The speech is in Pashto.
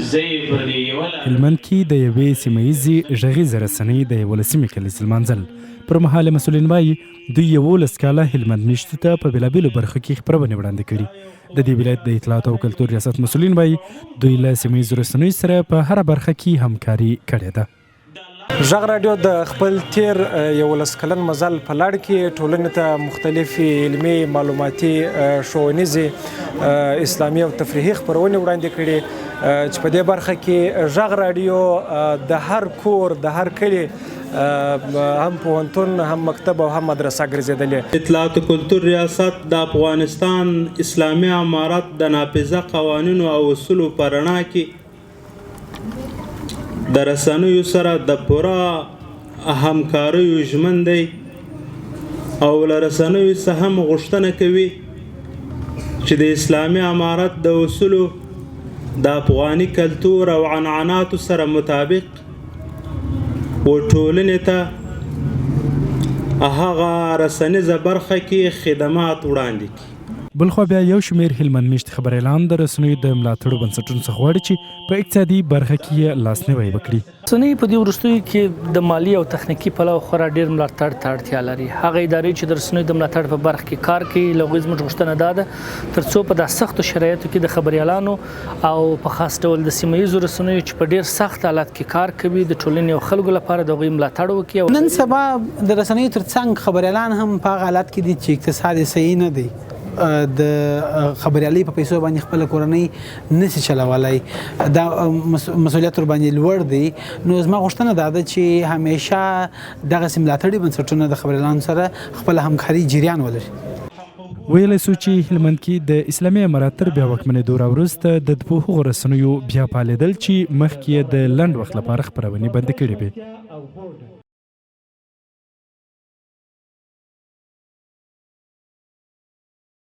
هلمند کې د یوې سیمه ییزې غږیزې رسنۍ د یولسمې کلیزې لمانځل پر مهال مسؤلین وایي، دوی 11 کاله هلمند میشتو ته په بېلابېلو برخو کې خپرونې وړاندې کړي. د دې ولایت د اطلاعاتو او کلتور ریاست مسؤلین وایي، دوی له سیمه ییزو رسنیو سره په هره برخه کې همکاري کړې ده. غږ راډیو د خپل تیر 11 کلن مزل په لړ کې ټولنې ته مختلفې علمي، معلوماتي، ښوونیزې، اسلامي او تفریحي خپرونې وړاندې کړي، چې په دې برخه کې غږ راډیو د هر کور، د هر کلي هم پوهنتون، هم مکتب او هم مدرسه ګرځېدلې. اطلاعات و کلتور ریاست د افغانستان اسلامي امارت د نافذه قوانینو او اصولو په رڼا کې د رسنیو سره د پوره همکاریو ژمن دی او له رسنیو څخه هم غوښتنه کوي چې د اسلامي امارت د اصولو، د افغاني کلتور او عنعناتو سره مطابق و ټولنې ته هغه رسنیزه برخه کې خدمات وړاندې کړي. بلخوا بیا یو شمېر هلمند میشتي خبریالان د رسنیو د ملاتړو بنسټونو څخه غواړي چې په اقتصادي برخه کې یې لاسنیوی وکړي. رسنۍ په دې وروستیو کې د مالي او تخنیکي پلوه خورا ډېر ملاتړ ته اړتیا لري. هغه ادارې چې د رسنیو د ملاتړ په برخه کې کار کوي، له هغوی زموږ غوښتنه دا ده ترڅو په دا سختو شرایطو کې د خبریالانو او په خاص ډول د سیمه ییزو رسنیو چې په ډېر سخت حالت کې کار کوي، د ټولنې او خلکو لپاره د هغوی ملاتړ وکړي. نن سبا د رسنیو ترڅنګ خبریالان هم په هغه حالت کې دي چې اقتصاد یې صحیح نه دی، د خبریالۍ په پیسو باندې خپله کورنۍ نسی چلولای، دا مسولیت ور باندې لوړ دی. نو زما غوښتنه دا ده چې همیشه دغسې ملاتړي بنسټونه د خبریالانو سره خپله همکاري جریان ولري. ویلی سو چې هلمند کې د اسلامي امارت تر بیا واکمنېدو را وروسته د دوو هغو رسنیو بیا فعالېدل چې مخکې یې د لنډ وخت لپاره خپرونې بندې کړې وې.